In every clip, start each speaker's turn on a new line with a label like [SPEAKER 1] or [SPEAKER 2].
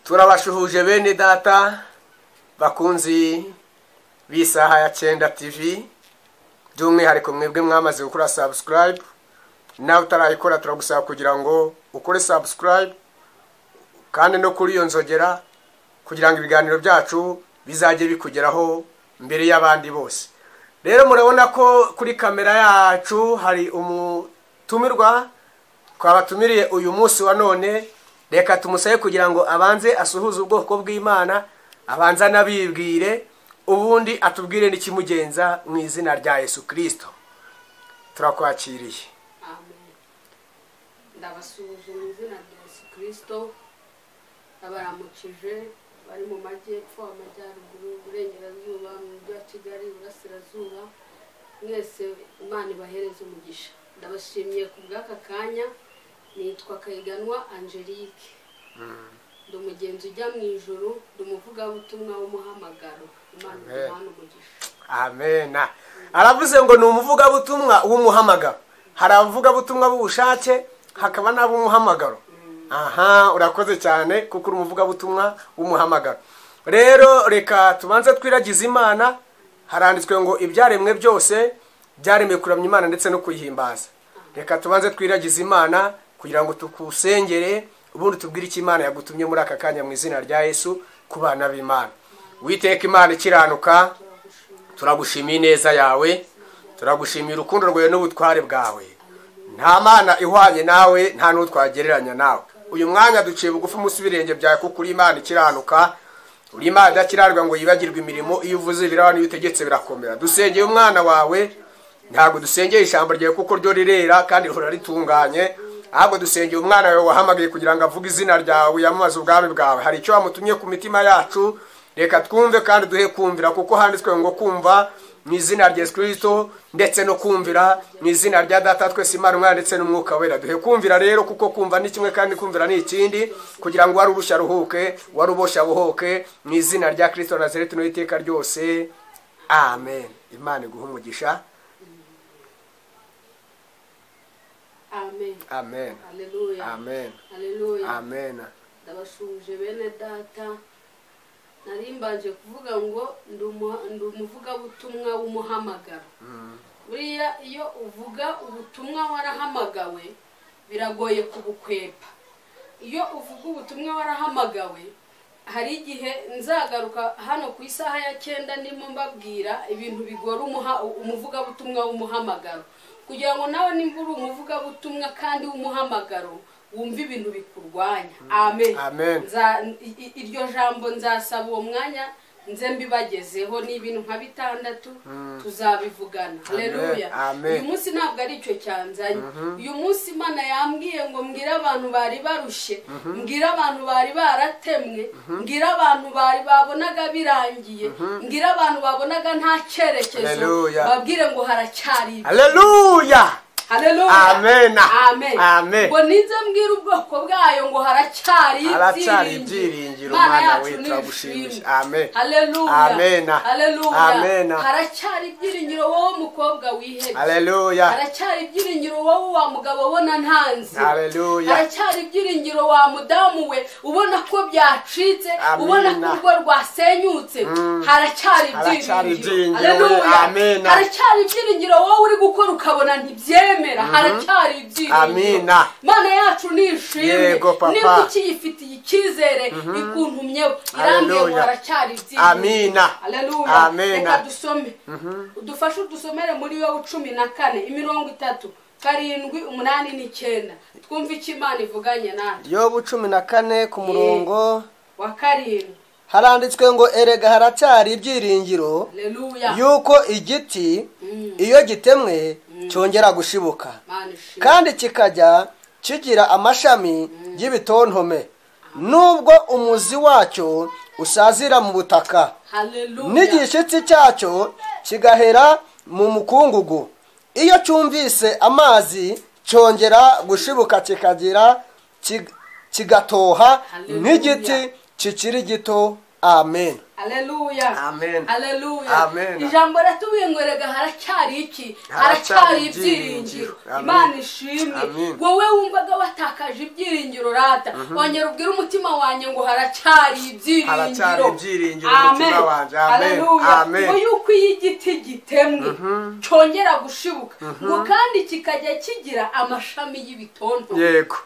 [SPEAKER 1] Turabashuhuje bene data bakunzi b'isaha ya cyenda TV, by'umwihariko mwebwe mwamaze gukora subscribe. Nawe utarayikora turagusaba kugira ngo ukore subscribe kandi no kuri iyo nzogera, kugira ngo ibiganiro byacu bizajye bikugeraho mbere y'abandi bose. Rero murabona ko kuri kamera yacu hari umutumirwa twabatumiriye uyu munsi wa none. Reka tumusabe kugira ngo abanze asuhuze ubwoko bw'Imana, abanze anabibwire, ubundi atubwire n'ikimugenza mu izina rya Yesu Kristo. Turakwakiriye.
[SPEAKER 2] Amen. Ndabasuhuje mu izina rya Yesu Kristo, abaramukije bari mu majyepfo, amajyaruguru, uburengerazuba, mu mujyi wa Kigali, iburasirazuba, mwese Imana ibahereze umugisha. Ndabashimiye ku bw'aka kanya. Nitwa Kayiganwa Angelique, ndi umugenzi ujya mu ijuru, ndi umuvugabutumwa w'umuhamagaro. Imana iduhane umugisha.
[SPEAKER 1] Amena. Aravuze ngo ni umuvugabutumwa w'umuhamagaro. Hari abavugabutumwa b'ubushake, hakaba n'ab'umuhamagaro. Aha, urakoze cyane kuko uri umuvugabutumwa w'umuhamagaro. Rero reka tubanze twiragize Imana. Haranditswe ngo ibyaremwe byose byaremwe kuramya Imana ndetse no kuyihimbaza. Reka tubanze twiragize Imana kugira ngo tukusengere, ubundi tubwire icyo Imana yagutumye muri aka kanya mu izina rya Yesu ku bana b'Imana. Witeka Imana ikiranuka, turagushimiye ineza yawe, turagushimiye urukundo rwawe n'ubutware bwawe. Nta mana ihwanye nawe, nta n'utwagereranya nawe. Uyu mwanya duciye bugufi munsi y'ibirenge byawe, kuko uri Imana ikiranuka, uri Imana idakirarwa ngo yibagirwe imirimo. Iyo uvuze biraba, n'iyo utegetse birakomera. Dusengeye umwana wawe, ntabwo dusengeye ijambo ryawe kuko ryo rirera kandi rihora ritunganye, ahubwo dusengeye umwana wawe wahamagaye kugira ngo avuge izina ryawe, yamamaze ubwami bwawe. Hari icyo wamutumye ku mitima yacu, reka twumve kandi duhe kumvira, kuko handitswe ngo kumva mu izina rya Yesu Kristo ndetse no kumvira mu izina rya Data twese Imana Umwana ndetse n'Umwuka Wera. Duhe kumvira rero, kuko kumva ni kimwe kandi kumvira ni ikindi, kugira ngo wari urushya ruhuke, wari uboshya buhoke, mu izina rya Kristo Nazareti n'iteka ryose. Amen. Imana iguhe umugisha.
[SPEAKER 2] Amen.
[SPEAKER 1] Amen.
[SPEAKER 2] Haleluya.
[SPEAKER 1] Amen.
[SPEAKER 2] Haleluya.
[SPEAKER 1] Amen.
[SPEAKER 2] Ndabashuje bene data. Nari mbanje kuvuga ngo ndi umuvugabutumwa w'umuhamagaro. Buriya iyo uvuga ubutumwa warahamagawe biragoye kubukwepa. Iyo uvuga ubutumwa warahamagawe, hari igihe nzagaruka hano ku isaha ya cyenda ndimo mbabwira ibintu bigora umuvugabutumwa w'umuhamagaro, kugira ngo nawe nimba uri umuvugabutumwa kandi w'umuhamagaro wumva ibintu bikurwanya. Amen.
[SPEAKER 1] Amen.
[SPEAKER 2] Iryo jambo nzasaba uwo mwanya nze mbibagezeho, ni ibintu nka bitandatu tuzabivugana. Haleluya. Uyu munsi ntabwo ari icyo cyanzanye. Uyu munsi Imana yambwiye ngo mbwire abantu bari barushye, mbwire abantu bari baratemwe, mbwire abantu bari babonaga birangiye, mbwire abantu babonaga nta cyerekezo, babwire ngo haracyari.
[SPEAKER 1] Haleluya.
[SPEAKER 2] Haleluya.
[SPEAKER 1] Amen.
[SPEAKER 2] Amen.
[SPEAKER 1] Amen.
[SPEAKER 2] Ngo ninze mbwira ubwoko bwayo ngo haracyari
[SPEAKER 1] ibyiringiro. Mana we turagushimye. Amen.
[SPEAKER 2] Haleluya.
[SPEAKER 1] Amen.
[SPEAKER 2] Haleluya.
[SPEAKER 1] Amen.
[SPEAKER 2] Haracyari ibyiringiro wowe mukobwa wihebye.
[SPEAKER 1] Haleluya.
[SPEAKER 2] Haracyari ibyiringiro wowe wa mugabo ubona ntanzi.
[SPEAKER 1] Haleluya.
[SPEAKER 2] Haracyari ibyiringiro wa mudamu we ubona ko byacitse, ubona ko urwo rwasenyutse. Haracyari ibyiringiro. Haleluya.
[SPEAKER 1] Amen.
[SPEAKER 2] Haracyari ibyiringiro wowe uri gukora ukabona ntibyemera. Haracyari ibyiringiro.
[SPEAKER 1] Amina.
[SPEAKER 2] Mana yacu nishimwe, niba ukiyifitiye icyizere ikuntumyeho, irambwiye ngo haracyari ibyiringiro.
[SPEAKER 1] Amina.
[SPEAKER 2] Haleluya.
[SPEAKER 1] Amina.
[SPEAKER 2] Reka dusome, udufashe udusomere muri Yobu 14 imirongo 3, 7, 8 n'9, twumve icyo Imana ivuganye natwe.
[SPEAKER 3] Yobu 14 ku murongo
[SPEAKER 2] wa 7
[SPEAKER 3] haranditswe ngo erega haracyari ibyiringiro yuko igiti iyo gitemwe cyongera gushibuka, kandi kikajya kigira amashami y'ibitontome, nubwo umuzi wacyo usazira mu butaka, n'igishyitsi cyacyo kigahera mu mukungugu. Iyo cyumvise amazi cyongera gushibuka kikagira kigatoha nk'igiti kikiri gito. Amen.
[SPEAKER 2] Haleluya.
[SPEAKER 1] Amen.
[SPEAKER 2] Haleluya.
[SPEAKER 1] Amen.
[SPEAKER 2] Ijambo ratubiye ngo erega haracyari iki? Haracyari ibyiringiro. Imana ishimwe. Wowe wumvaga watakaje ibyiringiro rata, wongera ubwira umutima wanjye ngo haracyari ibyiringiro.
[SPEAKER 1] Haracyari ibyiringiro umutima wanjye. Amen. Amen.
[SPEAKER 2] Ngo yuko iyo igiti gitemwe cyongera gushibuka, ngo kandi kikajya kigira amashami y'ibitondo.
[SPEAKER 1] Yego.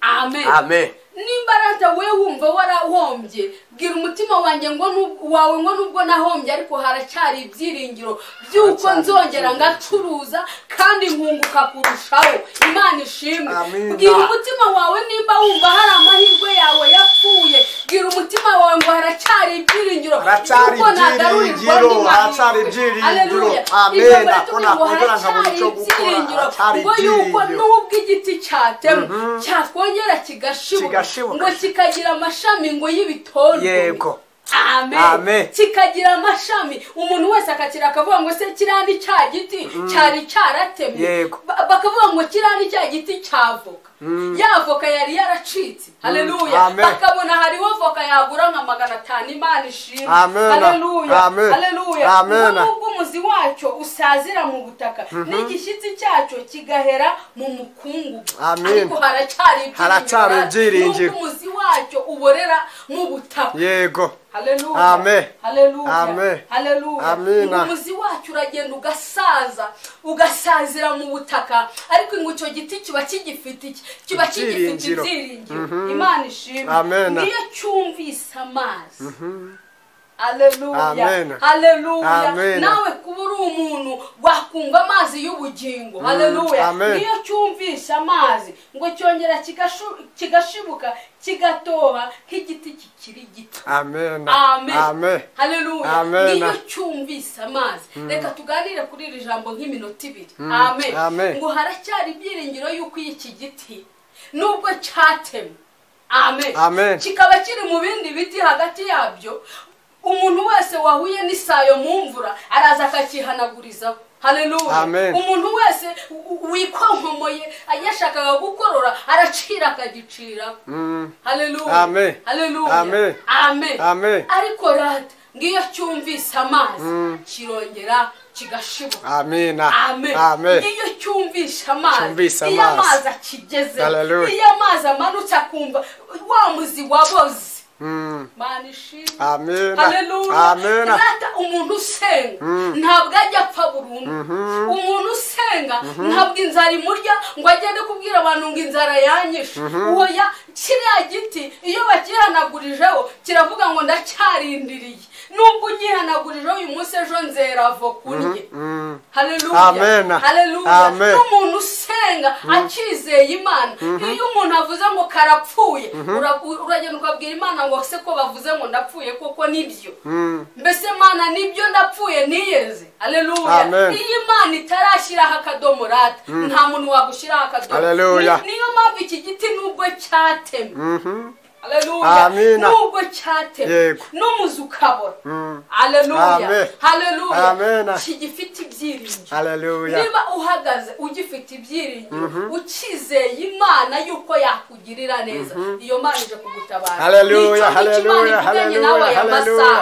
[SPEAKER 2] Amen.
[SPEAKER 1] Amen.
[SPEAKER 2] Nimba rata we wumva warahombye, bwira umutima wanjye ngo wawe ngo nubwo nahombye ariko haracyari ibyiringiro byuko nzongera ngacuruza kandi nkunguka kurushaho. Imana ishimwe. Bwira umutima wawe nimba wumva hari amahirwe yawe yapfuye, bwira umutima wawe ngo haracyari ibyiringiro,
[SPEAKER 1] haracyari ibyiringiro, haracyari ibyiringiro. Amen. Akona kongera nkabona icyo gukora. Haracyari
[SPEAKER 2] ibyiringiro nubwo igiti cyatemwe cyakongera kigashibuka, ngo kikagira amashami ngo y'ibitondo.
[SPEAKER 1] Yego.
[SPEAKER 2] Amen.
[SPEAKER 1] Amen.
[SPEAKER 2] Kikagira amashami, umuntu wese akakira akavuga ngo se kirandi cya giti cyari cyaratemwe. Bakavuga ngo kirandi cya giti cyavoka. Ya voka yari yaracitse. Haleluya. Bakabona hariho voka yagura nka 500. Imana ishimwe. Haleluya. Haleluya. Nubwo umuzi wacyo usazira mu butaka, n'igishyitsi cyacyo kigahera mu mukungugu, ariko haracyari
[SPEAKER 1] ibyiringiro.
[SPEAKER 2] Nubwo umuzi wacyo uborera mu butaka.
[SPEAKER 1] Yego.
[SPEAKER 2] Haleluya.
[SPEAKER 1] Amen.
[SPEAKER 2] Haleluya.
[SPEAKER 1] Amen.
[SPEAKER 2] Haleluya.
[SPEAKER 1] Amina.
[SPEAKER 2] Umuzi wacyo uragenda ugasaza, ugasazira mu butaka, ariko ngo icyo giti kiba kigifite kiba kigifite ibyiringiro. Imana ishimwe. Niyo cyumvise amazi. Haleluya. Haleluya. Nawe kuba uri umuntu wakumva amazi y'ubugingo. Haleluya. Niyo cyumvise amazi ngo cyongera kigashibuka kigatoha nk'igiti kikiri gito.
[SPEAKER 1] Amen.
[SPEAKER 2] Amen.
[SPEAKER 1] Amen.
[SPEAKER 2] Haleluya. Niyo cyumvise amazi. Reka tuganire kuri iri jambo nk'iminota ibiri. Amen. Ngo haracyari ibyiringiro yuko iki giti nubwo cyatemwe, amen, kikaba kiri mu bindi biti hagati yabyo, umuntu wese wahuye n'isayo mu mvura araza akakihanagurizaho. Haleluya. Umuntu wese wikonkomoye yashakaga gukorora aracira akagicira. Haleluya. Haleluya. Amen.
[SPEAKER 1] Amen.
[SPEAKER 2] Ariko rata ngiyo cyumvise amazi kirongera kigashibuka.
[SPEAKER 1] Amina.
[SPEAKER 2] Amen.
[SPEAKER 1] Amen.
[SPEAKER 2] Iyo cyumvise amazi, iyo amazi akigeze, iyo amazi amanutse akumva wa muzi waboze. Mana ishimwe.
[SPEAKER 1] Amen.
[SPEAKER 2] Haleluya.
[SPEAKER 1] Amen.
[SPEAKER 2] Rata umuntu usenga ntabwo ajya apfa burundu. Umuntu usenga ntabwo inzara imurya ngo agende kubwira abantu ngo inzara yanyishe. Oya, kiriya giti iyo bakihanagurijeho kiravuga ngo ndacyarindiriye. Nubwo ugihanagurijeho uyu munsi ejo nzera avoka urye. Haleluya. Haleluya. N'umuntu usenga akizeye Imana, iyo umuntu avuze ngo karapfuye, uragenda ukabwira Imana ngo se ko bavuze ngo ndapfuye koko nibyo. Mbese Mana nibyo ndapfuye niyeze. Haleluya. Iyo Imana itarashyiraho akadomo rata, nta muntu wagushyiraho akadomo. Niyo mpamvu iki giti nubwo cyatemwe, Haleluya, nubwo cyatemwe n'umuzi ukabora, haleluya, haleluya, kigifite ibyiringiro.
[SPEAKER 1] Haleluya.
[SPEAKER 2] Niba uhagaze ugifite ibyiringiro, ukizeye Imana yuko yakugirira neza, iyo Mana ije kugutabara.
[SPEAKER 1] Haleluya, haleluya, haleluya,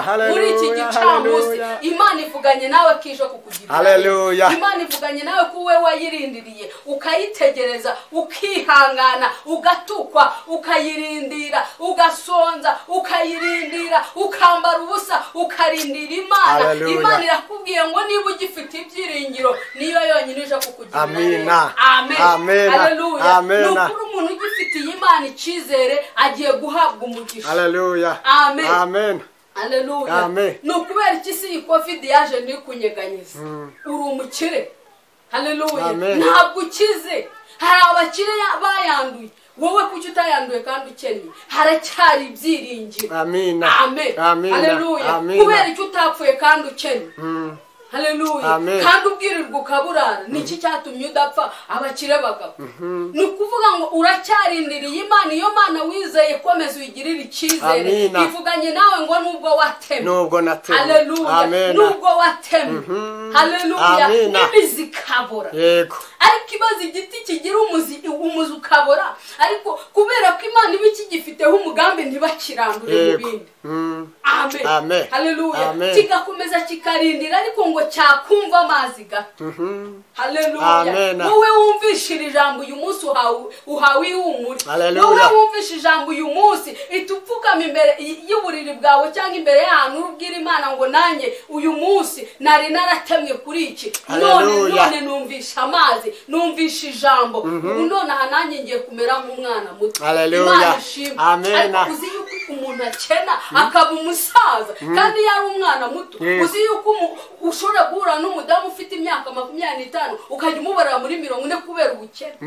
[SPEAKER 1] haleluya.
[SPEAKER 2] Muri iki gicamunsi Imana ivuganye nawe kije kukugirira.
[SPEAKER 1] Haleluya.
[SPEAKER 2] Imana ivuganye nawe ko we wayirindiriye, ukayitegereza, ukihangana, ugatukwa, ukayirindira, ugasonza, ukayirindira, ukambara ubusa, ukarindira Imana. Imana irakubwiye ngo niba ugifite ibyiringiro niyo yonyine ije kukugirira.
[SPEAKER 1] Amina.
[SPEAKER 2] Amen.
[SPEAKER 1] Amen.
[SPEAKER 2] Haleluya.
[SPEAKER 1] Amen.
[SPEAKER 2] Nukuri umuntu ugifitiye Imana icyizere agiye guhabwa umugisha.
[SPEAKER 1] Haleluya.
[SPEAKER 2] Amen.
[SPEAKER 1] Amen.
[SPEAKER 2] Haleluya.
[SPEAKER 1] Amen.
[SPEAKER 2] Nukubera iki si iyi COVID yaje ntikunyeganyeze. Uri umukire. Haleluya. Ntabwo ukize. Hari abakire bayanduye, wowe kuki utayanduye kandi ukennye? Haracyari ibyiringiro.
[SPEAKER 1] Amina.
[SPEAKER 2] Amen. Haleluya. Kubera icyo utapfuye kandi ukennye. Haleluya. Kandi ubwirirwa ukaburara, niki cyatumye udapfa? Abakire bagapfa. Ni ukuvuga ngo uracyarindiriye Imana. Iyo Mana wizeye komeza uyigirire icyizere. Ivuganye nawe ngo nubwo watemwe,
[SPEAKER 1] nubwo natemwe,
[SPEAKER 2] haleluya, nubwo watemwe, haleluya, n'imizi ikabora.
[SPEAKER 1] Yego.
[SPEAKER 2] Ariko ibaze igiti kigira umuzi ukabora, ariko kubera ko Imana iba ikigifiteho umugambi ntibakirandure mu bindi. Amen. Haleluya. Kigakomeza kikarindira ariko ngo cyakumva amazi gato. Haleluya. Wowe wumvishira ijambo uyu munsi uhawe ihumure. Wowe wumvisha ijambo uyu munsi itupfukama imbere y'uburiri bwawe cyangwa imbere y'ahantu urubwira Imana ngo nanjye uyu munsi nari naratemwe kuri iki, none numvisha amazi, numvisha ijambo, ubu none aha nanjye ngiye kumera nk'umwana muto. Imana ishimwe. Ariko uzi yuko umuntu akena akaba umusaza kandi yari umwana muto. Uzi yuko ushobora guhura n'umudamu ufite imyaka 25 ukajya umubarira muri 40 kubera ubukene.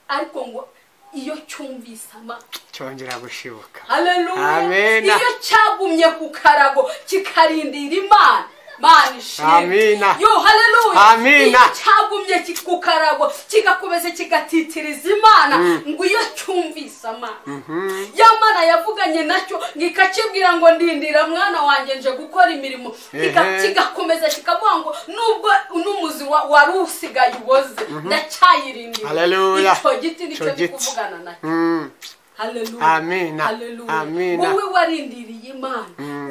[SPEAKER 2] Ariko ngo iyo cyumvise amazi
[SPEAKER 1] cyongera gushibuka.
[SPEAKER 2] Haleluya. Iyo cyagumye ku karago kikarindira Imana. Mana ishimwe. Yo haleluya. Iyo cyagumye ku karago kigakomeza kigatitiriza Imana ngo iyo cyumvise amazi. Ya Mana yavuganye nacyo ngikakibwira ngo ndindira mwana wanjye nje gukora imirimo, kigakomeza kikavuga ngo nubwo n'umuzi wari usigaye uboze ndacyayirindira. Icyo giti nicyo kuvugana nacyo. Haleluya.
[SPEAKER 1] Amina. Amina.
[SPEAKER 2] Wowe warindiriye Imana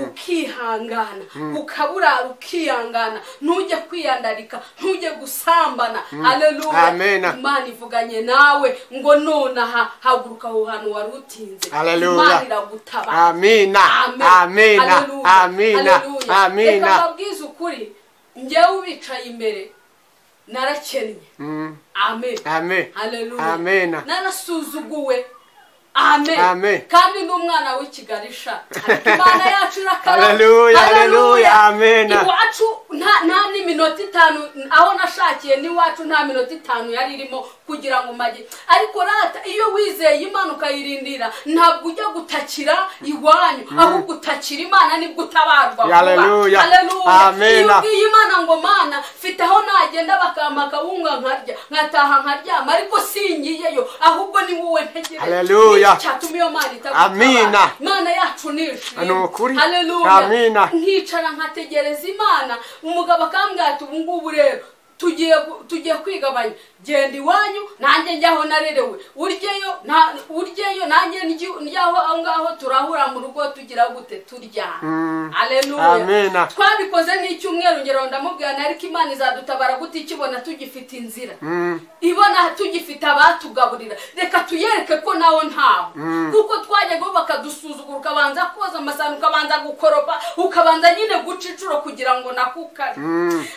[SPEAKER 2] ukihangana, ukaburara ukihangana, ntujye kwiyandarika, ntujye gusambana. Haleluya. Imana ivuganye nawe ngo nonaha haguruka aho hantu wari utinze. Imana iragutabara.
[SPEAKER 1] Amina. Amina. Amina. Amina.
[SPEAKER 2] Reka mbabwize ukuri, njyewe ubicaye imbere narakennye. Amen.
[SPEAKER 1] Amen.
[SPEAKER 2] Haleluya.
[SPEAKER 1] Amina.
[SPEAKER 2] Narasuzuguwe. Amen. Amen. Kandi n'umwana w'ikigarisha. Imana yacu irakarama.
[SPEAKER 1] Haleluya, haleluya, amen.
[SPEAKER 2] Iwacu nta n'iminota 5 aho nashakiye n'iwacu nta minota 5 yari irimo kugira ngo mage. Ariko rata iyo wizeye Imana ukayirindira ntabwo ujya gutakira iwanyu, ahubwo utakira Imana nibwo utabarwa.
[SPEAKER 1] Haleluya.
[SPEAKER 2] Amen. Iyo Imana ngo Mana mfite aho nagenda bakampa kawunga nkarya, nkataha nkaryama, ariko singiyeyo ahubwo ni wowe ntegereje.
[SPEAKER 1] Haleluya.
[SPEAKER 2] Cyatuma Imana itagutabara.
[SPEAKER 1] Amina.
[SPEAKER 2] Imana yacu ni ishimwe.
[SPEAKER 1] Haleluya. Amina.
[SPEAKER 2] Nkicara nkategereza Imana, umugabo akambwira ati ubu ngubu rero tugiye kwigabanya, genda iwanyu nanjye njyaho narerewe, uryeyo nanjye njyaho aho ngaho turahura mu rugo tugira gute turyana. Haleluya. Twabikoze nk'icyumweru ngero ndamubwira ariko Imana izadutabara gute ikibona tugifite inzira, ibona tugifite abatugaburira, reka tuyereke ko nawo ntaho. Kuko twajyaga bakadusuzugura, ukabanza koza amasahani, ukabanza gukoropa, ukabanza nyine guca inshuro kugira ngo nakukare.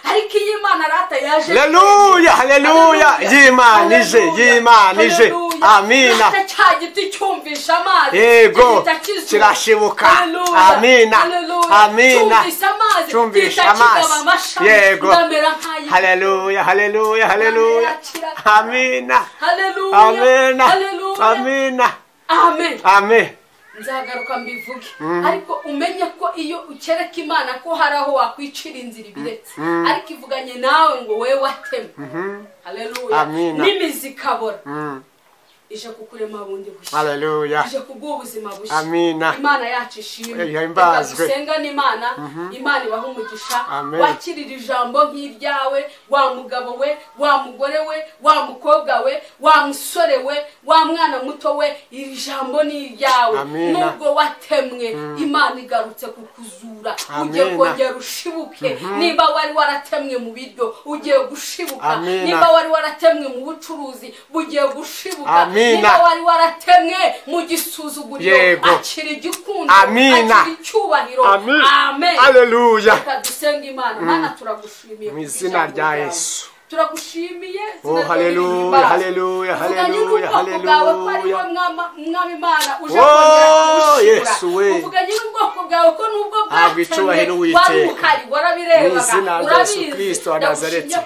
[SPEAKER 2] Ariko iyo Imana rata yaje.
[SPEAKER 1] Haleluya, haleluya. Y'Imana ije, Y'Imana ije. Amina.
[SPEAKER 2] Cya giti cyumvisha amazi.
[SPEAKER 1] Yego. Kirashibuka. Amina. Amina. Cyumvisha amazi. Yego. Haleluya, haleluya, haleluya. Amina.
[SPEAKER 2] Haleluya.
[SPEAKER 1] Amina. Amina.
[SPEAKER 2] Amen.
[SPEAKER 1] Amen.
[SPEAKER 2] Nzagaruka mbivuge. Ariko umenye ko iyo ukereka Imana ko hari aho wakwicira inzira ibiretse, ariko ivuganye nawe ngo wewe watema. Haleluya. N'imizi ikabora. Ije kukurema bundi bushya.
[SPEAKER 1] Haleluya.
[SPEAKER 2] Ije kuguha ubuzima bushya.
[SPEAKER 1] Amina.
[SPEAKER 2] Imana yacu ishimwe. Dusenga n'Imana, Imana ibaha umugisha. Wakirira ijambo nk'iryawe, wa mugabo we, wa mugore we, wa mukobwa we, wa musore we, wa mwana muto we, iri jambo ni iryawe. Nubwo watemwe, Imana igarutse kukuzura. Ugiye kongera ushibuke. Niba wari waratemwe mu biryo, ugiye gushibuka. Niba wari waratemwe mu bucuruzi, bugiye gushibuka. Niba wari waratemwe mu gisuzuguriro, akira igikundo, akira icyubahiro. Amen.
[SPEAKER 1] Haleluya.
[SPEAKER 2] Reka dusenge Imana. Mana turagushimiye
[SPEAKER 1] mu izina rya Yesu.
[SPEAKER 2] Turagushimiye.
[SPEAKER 1] Oh haleluya, haleluya, haleluya, haleluya.
[SPEAKER 2] Mwami Imana uje kongera kugushimira. Uvuganye n'ubwoko bwawe ko nubwo
[SPEAKER 1] bwatemwe
[SPEAKER 2] wari uhari, warabirebaga,
[SPEAKER 1] mu izina rya Yesu Kristo wa Nazareti.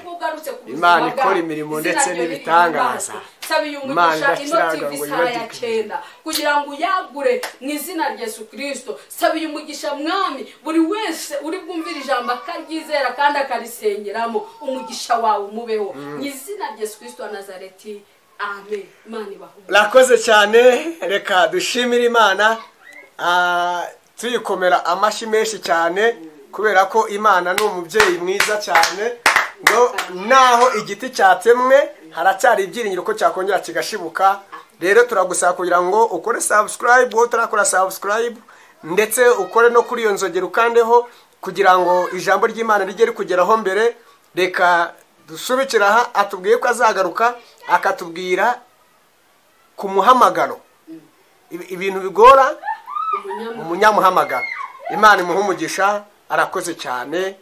[SPEAKER 1] Imana ikora imirimo ndetse n'ibitangaza.
[SPEAKER 2] Sabiye umugisha ino TV isaha ya 9 kugira ngo uyagure mu izina rya Yesu Kristo. Sabiye umugisha Mwami buri wese uri bwumvira ijambo akaryizera kandi akarisengeramo, umugisha wawe umubeho mu izina rya Yesu Kristo wa Nazareti. Amen. Imana ibahe.
[SPEAKER 1] Rakoze cyane, reka dushimire Imana tuyikomera amashyi menshi cyane kubera ko Imana ni umubyeyi mwiza cyane. Ngo naho igiti cyatemwe haracyari ibyiringiro ko cyakongera kigashibuka. Rero turagusaba kugira ngo ukore subscribe wowe utarakora subscribe, ndetse ukore no kuri iyo nzogera ukandeho kugira ngo ijambo ry'Imana rijye rikugeraho mbere. Reka dusubikire aha, atubwiye ko azagaruka akatubwira ku muhamagaro, ibintu bigora
[SPEAKER 2] Umunyamuhamagaro.
[SPEAKER 1] umunyamuhamagaro. Imana imuhe umugisha, arakoze cyane.